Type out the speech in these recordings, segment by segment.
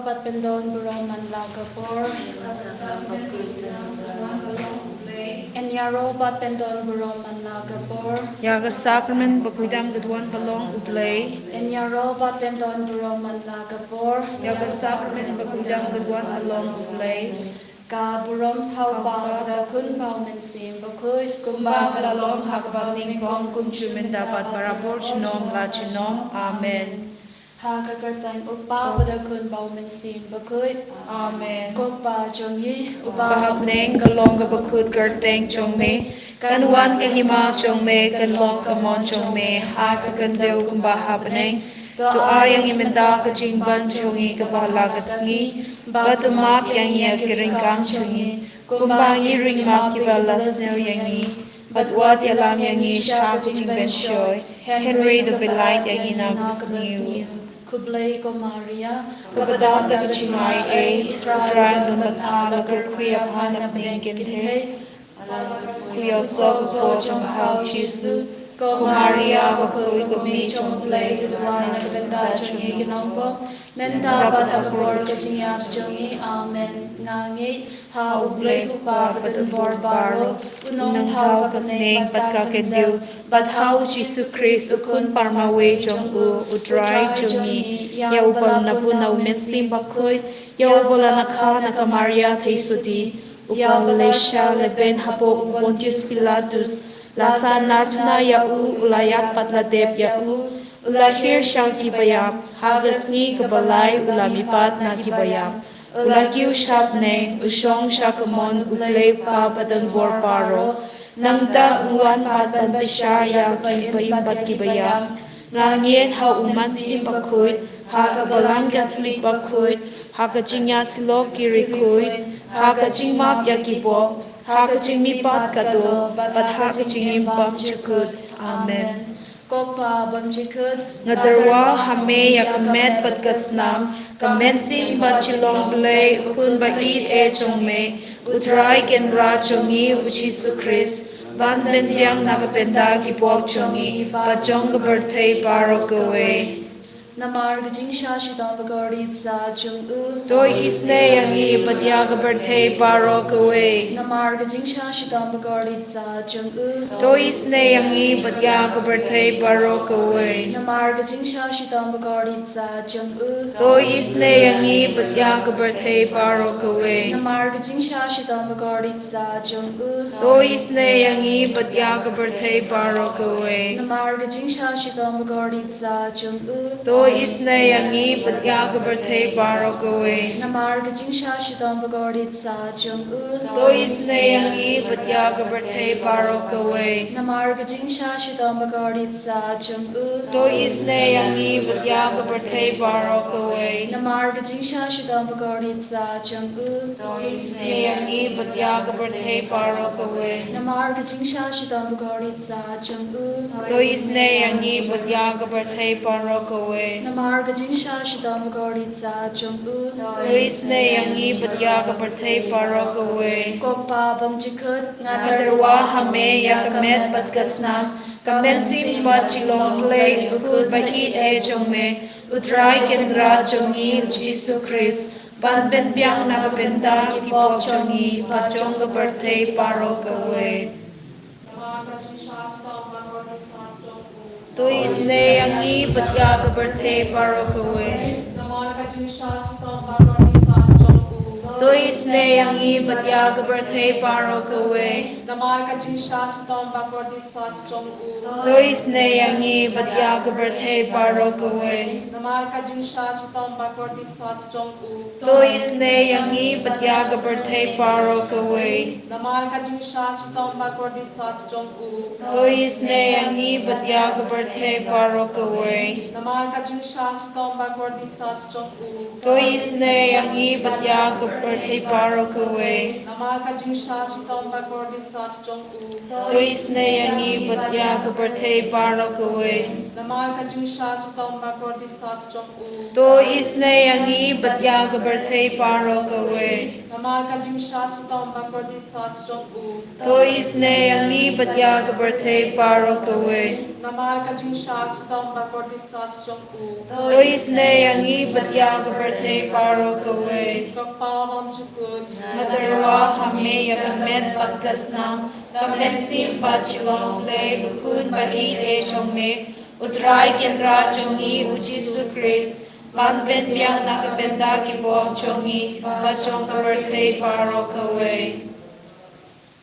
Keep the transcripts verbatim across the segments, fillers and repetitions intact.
Bad pyndon burom man la ka por. Yn ïaroh bad pyndon burom man la ka por. Ïa ka sakramen ba khuidam ka duwan ba long U Blei. Yn ïaroh bad pyndon burom man la ka por. Ïa ka sakramen ba khuidam ka duwan ba long U Blei. Ka burom ha U Pa bad U Khun bad U Mynsiem Bakhuid. Kumba ka la long ha kaba nyngkong, kumjuh mynta bad barabor junom la junom. Amen. Ha ka kyrteng U Pa bad U Khun bad U Mynsiem Bakhuid. Amen. Ko Kpa jong ngi uba ha bneng, ka long kaba kut ka kyrteng jong me. Kan wan ka hima jong me, kan long ka mon jong me ha ka khyndew kumba ha bneng. To ai ïa ngi mynta ka jingwan jong ngi kaba la ka sngi. Bad to map ïa ngi ïa ki ryngkang jong ngi, kumba ngi ring map kiba la sniew ïa ngi. Bad wat ïalam ïa ngi sha ka jingpynshoi, hynrei to pynlait ïa ngi na ka bsniew. Khublei ko Maria, kaba don da ka jingaiei, U Trai u don bad nga. La kyrkhu ïa pha na pdeng kynthei, la kyrkhu ïa u soh ka por jong pha U Jisu. Ko Maria bakhuid, ko Kmie jong U Blei, to duwai na ka bynta jong ngi ki nongpop, mynta bad ha ka por ka jingïap jong ngi. Amen. Nga ngeit ha U Blei U Kpa badon bor baroh, U Nongthaw ka bneng bad ka khyndew, bad ha U Jisu Khrist U Khun parmawei jong u, U Trai jong ngi, ïa uba la pun na U Mynsiem Bakhuid, ïa uba la nakha na ka Maria Theisotti, uba la leh shah leh beiñ hapoh u Pontius Pilatus, la sahnarphna ïa u, u la ïap bad la dep ïa u, u la hiar sha kiba ïap, ha ka sngi kaba lai u la mihpat na kiba ïap, u la kiew sha bneng, u shong sha ka mon U Blei U Kpa badon bor baroh. Nangta un wan pat ban bishar ïa kiba im bad kiba ïap. Nga ngeit ha U Mynsiem Bakhuid, ha ka Balang Katholik bakhuid, ha ka jingïasyllok ki riewkhuid, ha ka jingmap ïa ki pop, ha ka jingmihpat ka doh, bad ha ka jingim bymjukut. Amen. Ko Kpa bymjukut, nga tyrwa ha me ïa ka met bad ka snam, ka mynsiem bad jinglong Blei U Khun ba ïeit eh jong me, U Trai Kynrad jong ngi U Jisu Khrist, ban pynbiang na ka bynta ki pop jong ngi bad jong ka pyrthei baroh kawei. Namar ka jingshah shitom bakordit sa jong u, to isynei ïa ngi bad ïa ka pyrthei baroh kawei. Namar ka jingshah shitom bakordit sa jong u, to isynei ïa ngi bad ïa ka pyrthei baroh kawei. Namar ka jingshah shitom bakordit sa jong u, to isynei ïa ngi bad ïa ka pyrthei baroh kawei. Namar ka jingshah shitom bakordit sa jong u, to isynei ïa ngi bad ïa ka pyrthei baroh kawei. Namar ka jingshah shitom bakordit sa jong u, to isynei ïa ngi bad ïa ka pyrthei baroh kawei. Namar ka jingshah shitom bakordit sa jong u, to isynei ïa ngi bad ïa ka pyrthei baroh kawei. Namar ka jingshah shitom bakordit sa jong u, to isynei ïa ngi bad ïa ka pyrthei baroh kawei. Namar ka jingshah shitom bakordit sa jong u, to isynei ïa ngi bad ïa ka pyrthei baroh kawei. Namar ka jingshah shitom bakordit sa jong u, to isynei ïa ngi bad ïa ka pyrthei baroh kawei. Namar ka jingshah shitom bakordit sa jong u, to isynei ïa ngi bad ïa ka pyrthei baroh kawei. Ko Kpa bymjukut, nga tyrwa ha me ïa ka met bad ka snam, ka mynsiem bad jinglong Blei U Khun ba ïeit eh jong me, U Trai Kynrad jong ngi U Jisu Khrist, ban pynbiang na ka bynta ki pop jong ngi bad jong ka pyrthei baroh kawei. To isynei ïa ngi bad ïa ka pyrthei baroh kawei. To isynei ïa ngi bad ïa ka pyrthei baroh kawei. Namar ka jingshah shitom bakordit sa jong u, to isynei ïa ngi bad ïa ka pyrthei baroh kawei. Namar ka jingshah shitom bakordit sa jong u, to isynei ïa ngi bad ïa ka pyrthei baroh kawei. Namar ka jingshah shitom bakordit sa jong u, to isynei ïa ngi bad ïa ka pyrthei baroh kawei. Namar ka jingshah shitom bakordit sa jong u, to isynei ïa ngi bad ïa ka pyrthei baroh kawei. Namar ka jingshah shitom bakordit sa jong u, to isynei ïa ngi bad ïa ka pyrthei baroh kawei. Namar ka jingshah shitom bakordit sa jong u, to isynei ïa ngi bad ïa ka pyrthei baroh kawei. Namar ka jingshah shitom bakordit sah jong u. To isynei ïa ngi bad ïa ka pyrthei baroh kawei. Namar ka jingshah shitom bakordit sah jong u. To isynei ïa ngi bad ïa ka pyrthei baroh kawei. Ko Pa bymjukut. Nga tyrwa ha me ïa ka met bad ka snam, ka mynsiem bad shillong U Blei, U Khun ba ïeit jong me, U Trai Kynrad jong ngi U Jisu Khrist, ban pynbiang na ka bynta ki pop jong ngi bad jong ka pyrthei baroh kawei.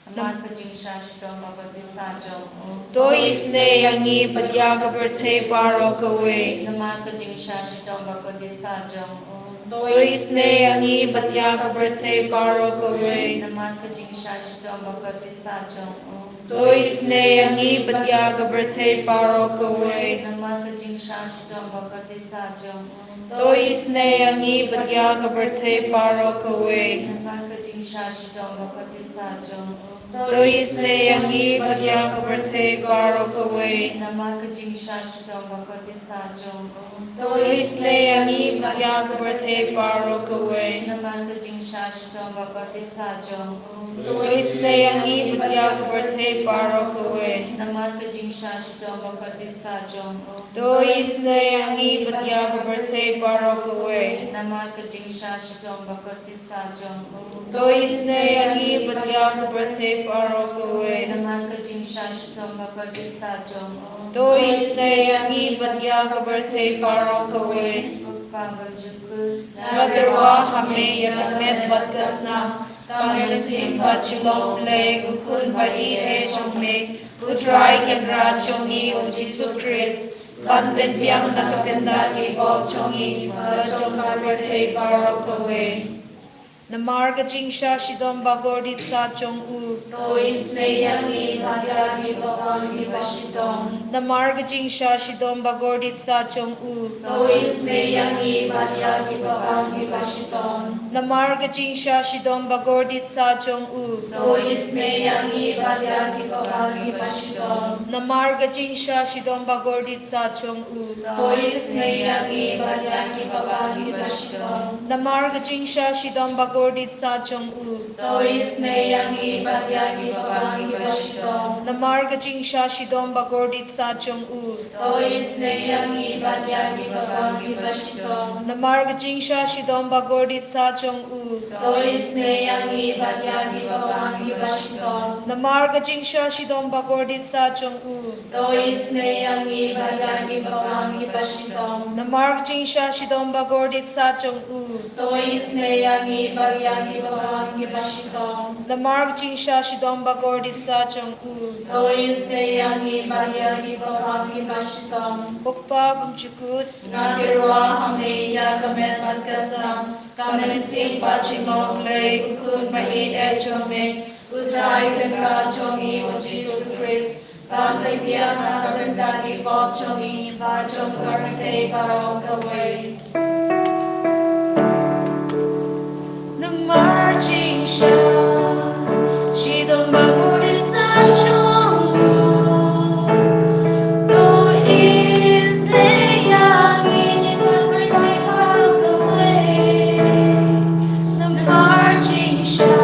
Namar ka jingshah shitom bakordit sah jong u. To isynei ïa ngi bad ïa ka pyrthei baroh kawei. Namar ka jingshah shitom bakordit sah jong u. To isynei ïa ngi bad ïa ka pyrthei baroh kawei. Namar ka jingshah shitom bakordit sah jong u. To isynei ïa ngi bad ïa ka pyrthei baroh kawei. Namar ka jingshah shitom bakordit sah jong u. To isynei ïa ngi bad ïa ka pyrthei baroh kawei. Namar ka jingshah shitom bakordit sah jong u. To isynei ïa ngi bad ïa ka pyrthei baroh kawei. Namar ka jingshah shitom bakordit sah jong u. To isynei ïa ngi bad ïa ka pyrthei baroh kawei. Namar ka jingshah shitom bakordit sah jong u. To isynei ïa ngi bad ïa ka pyrthei baroh kawei. Namar ka jingshah shitom bakordit sah jong u. To isynei ïa ngi bad ïa ka pyrthei baroh kawei. Namar ka jingshah shitom bakordit sah jong u. To isynei ïa ngi bad ïa ka pyrthei baroh kawei. Namar ka jingshah shitom bakordit sah jong u. To isynei ïa ngi bad ïa ka pyrthei baroh kawei. Ko Pa bymjukut. Nga tyrwa ha me ïa ka met bad ka snam, ka mynsiem bad shillong U Blei, U Khun ba ïeit jong me, U Trai Kynrad jong ngi U Jisu Khrist, ban pynbiang na ka bynta ki pop jong ngi bad jong ka pyrthei baroh kawei. Namar ka jingshah shitom bakordit sah jong u. To isynei ïa ngi bad ïa ki pop kiba shitom. Namar ka jingshah shitom bakordit sah jong u. To isynei ïa ngi bad ïa ki pop kiba shitom. Namar ka jingshah shitom bakordit sah jong u. To isynei ïa ngi bad ïa ki pop kiba shitom. Namar ka jingshah shitom bakordit sah jong u. To isynei ïa ngi bad ïa ki pop kiba shitom. Namar ka jingshah shitom bakordit sah jong u. To isynei ïa ngi bad ïa ki pop kiba shitom. Namar ka jingshah shitom bakordit sah jong u. To isynei ïa ngi bad ïa ki pop kiba shitom. Namar ka jingshah shitom bakordit sah jong u. To isynei ïa ngi bad ïa ki pop kiba shitom. Namar ka jingshah shitom bakordit sah jong u. To isynei ïa ngi bad ïa ki pop kiba shitom. Namar ka jingshah shitom bakordit sah jong u. To isynei ïa ngi bad ïa ki pop kiba shitom. Namar ka jingshah shitom bakordit sah jong u. To isynei ïa ngi bad ïa ki pop kiba shitom. Ko Pa bymjukut. Nga tyrwa ha me ïa ka met bad ka snam, ka mynsiem bad shillong U Blei, U Khun ba ïeit jong me, U Trai Kynrad jong ngi U Jisu Khrist, ban pynbiang na ka bynta ki pop jong ngi bad jong ka pyrthei baroh kawei. Namar jingshah shitom bakordit sah jong u. To isynei ïa ngi bad ïa ki pop kiba shitom. Namar jingshah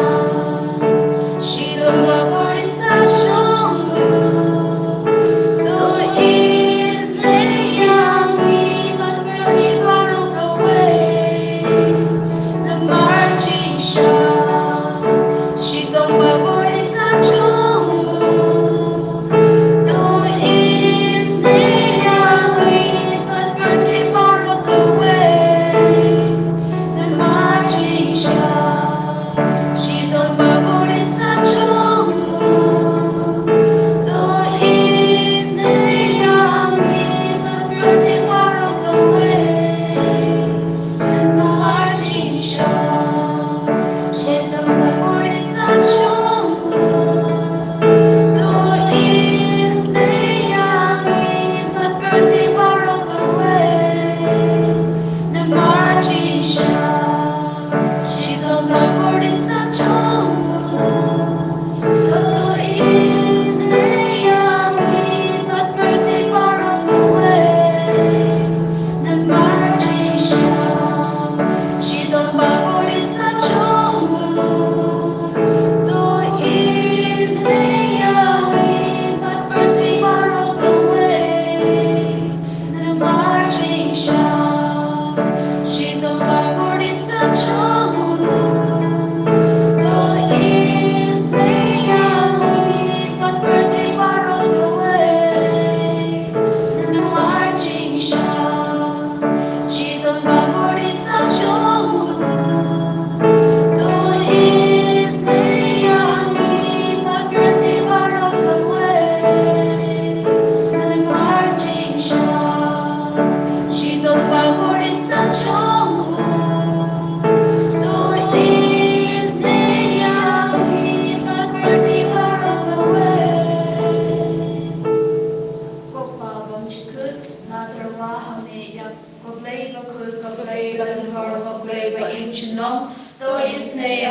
shitom bakordit sah jong u. To isynei ïa ngi bad ïa ki pop kiba shitom. Namar jingshah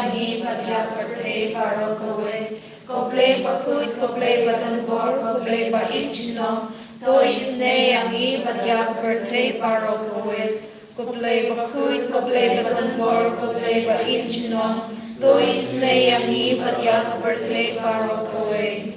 Ngi bad ïa ka pyrthei baroh kawei. Ko Blei bakhuid, ko Blei badonbor, ko Blei ba im junom, to isynei ïa ngi bad ïa ka pyrthei baroh kawei. Ko Blei bakhuid, ko Blei badonbor, ko Blei ba im junom, to isynei ïa ngi bad ïa ka pyrthei baroh kawei.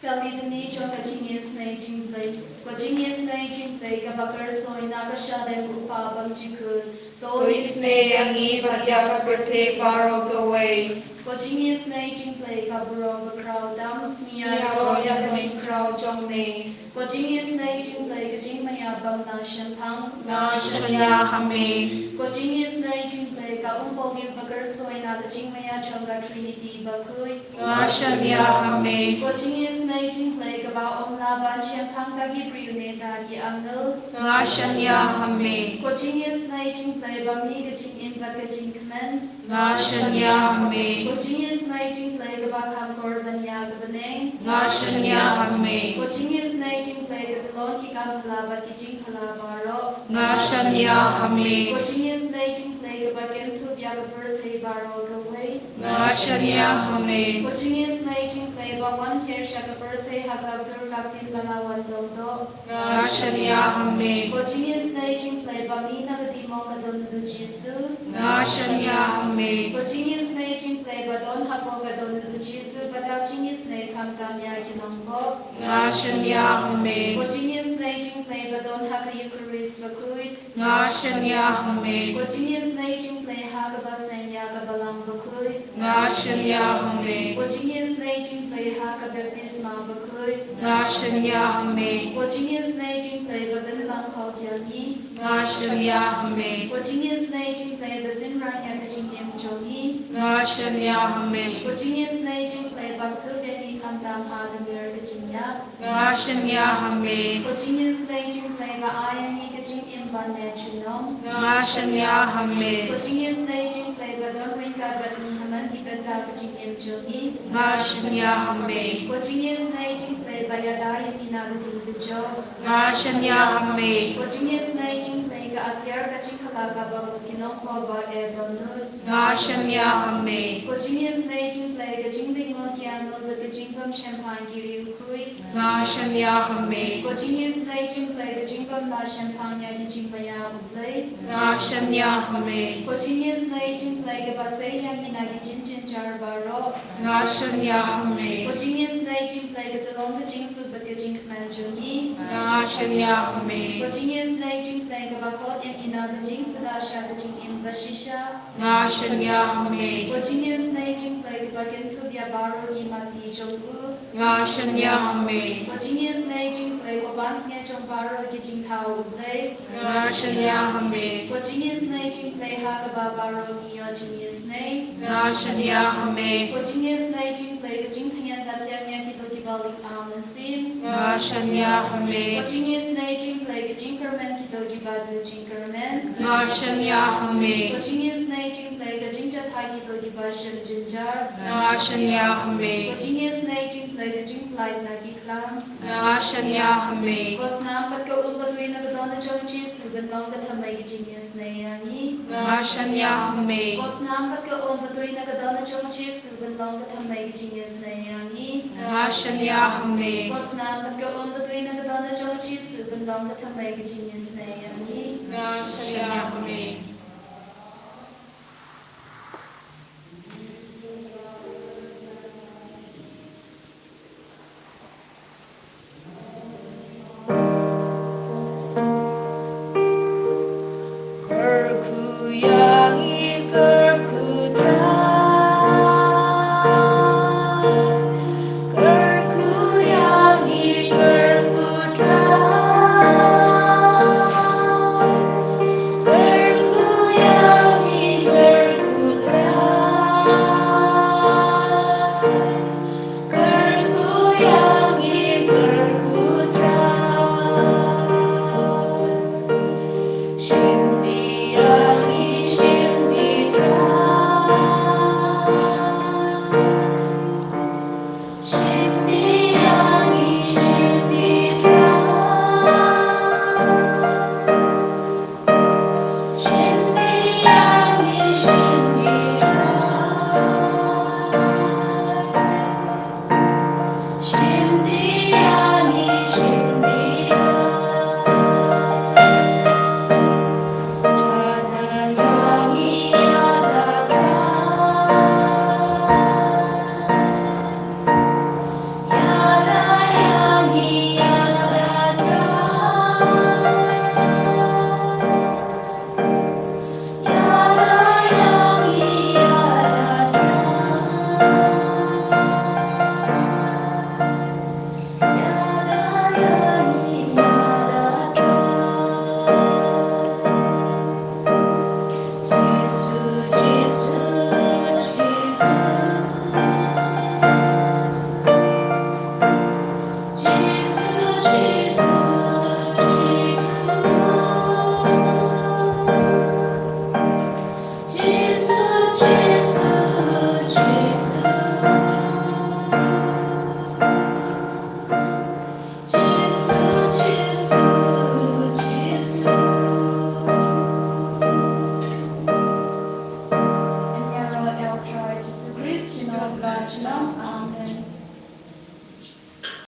Ka Litany jong ka Jingisynei Jingblei. Ko Jingisynei Jingblei kaba kyrsoi na ka shadem u Kpa bymjukut, to isynei ïa ngi bad ïa ka pyrthei baroh kawei. Ko Jingisynei Jingblei ka burom bakhraw tam, ngi ïaroh ïa ka jingkhraw jong me. Ko Jingisynei Jingblei ka jingmaïa bym lah shemphang, nga shaniah ha me. Ko Jingisynei Jingblei ka umpohliew ba kyrsoi na ka jingmaïa jong ka Trinity bakhuid, nga shaniah ha me. Ko Jingisynei Jingblei kaba ym lah ban shemphang da ki briew ne da ki angel, nga shaniah ha me. Ko Jingisynei Jingblei ba mih ka jingim bad ka jingkmen, nga shaniah ha me. Ko Jingisynei Jingblei kaba kham kor ban ïa ka bneng, nga shaniah ha me. Ko Jingisynei Jingblei ka tyllong ki kam phylla bad ki jingphylla baroh, nga shaniah ha me. Ko Jingisynei Jingblei kaba kynthup ïa ka pyrthei baroh kawei, nga shaniah ha me. Ko Jingisynei Jingblei ba wan pher sha ka pyrthei ha ka dur ka ktien ba la wan dong doh, nga shaniah ha me. Ko Jingisynei Jingblei ba mih na ka dimo ka don u Jisu, nga shaniah ha me. Ko Jingisynei Jingblei ba don hapoh ka don u Jisu ba dap jingisynei khamtam ïa ki nongpop, nga shaniah ha me. Ko Jingisynei Jingblei ba don ha ka Eukharist bakhuid, nga shaniah ha me. Ko Jingisynei Jingblei ha kaba seng ïa ka Balang bakhuid, nga shaniah ha me. Ko Jingisynei Jingblei ha ka baptisma bakhuid, nga shaniah ha me. Ko Jingisynei Jingblei ba pynlang khot ïa ngi, nga shaniah ha me. Ko Jingisynei Jingblei ba synran ïa ka jingim jong ngi, nga shaniah ha me. Ko Jingisynei Jingblei ba kdup ïa ngi khamtam ha ka mier ka jingïap, nga shaniah ha me. Ko Jingisynei Jingblei ba ai ïa ngi ka jingim ban leh junom, nga shaniah ha me. Ko Jingisynei Jingblei ba don ryngkat bad ngi ha man ki bynta ka jingim jong ngi, nga shaniah ha me. Ko Jingisynei Jingblei ba ïada ïa ngi na ka ding ka jong, nga shaniah ha me. Ko Jingisynei Jingblei ka atiar ka jingkhlad kaba mut ki nongpop ba eh dohnud, nga shaniah ha me. Ko Jingisynei Jingblei ka jingdei ngut ki angel bad ka jingbymshemphang ki riewkhuid, nga shaniah ha me. Ko Jingisynei Jingblei ka jingbymlah shemphang ïa ki jingmaïa U Blei, nga shaniah ha me. Ko Jingisynei Jingblei kaba sei ïa ngi na ki jingjynjar baroh, nga shaniah ha me. Ko Jingisynei Jingblei ka tyllong ka jingsuk bad ka jingkmen jong ngi, nga shaniah ha me. Ko Jingisynei Jingblei kaba khot ïa ngi na ka jingsuda sha ka jingim bashisha, nga shaniah ha me. Ko Jingisynei Jingblei kaba kynthup ïa baroh ki matti jong u, nga shaniah ha me. Ko Jingisynei Jingblei ko pansngiat jong baroh ki jingthaw U Blei, nga shaniah ha me. Ko Jingisynei Jingblei ha kaba baroh ngi ïoh jingisynei, nga shaniah ha me. Ko Jingisynei Jingblei ka jingthyngiat ka thiang ïa kito kiba lyngngoh mynsiem, nga shaniah ha me. Ko Jingisynei Jingblei ka jingkyrmen kito kiba duh jingkyrmen, nga shaniah ha me. Ko Jingisynei Jingblei ka jingjahthait kito kiba shem jynjar, nga shaniah ha me. Ko Jingisynei Jingblei ka jingpynlait na ki khlam, nga shaniah ha me. Ko snam bad ka um ba dei na ka dohnud jong u Jisu ban long ka thymmei ka jingisynei ïa ngi, nga shaniah ha me. Ko snam bad ka um ba dei na ka dohnud jong u Jisu ban long ka thymmei ka jingisynei ïa ngi, nga shaniah ha me. Ko snam bad ka um ba dei na ka dohnud jong u Jisu ban long ka thymmei ka jingisynei ïa ngi, nga shaniah ha me.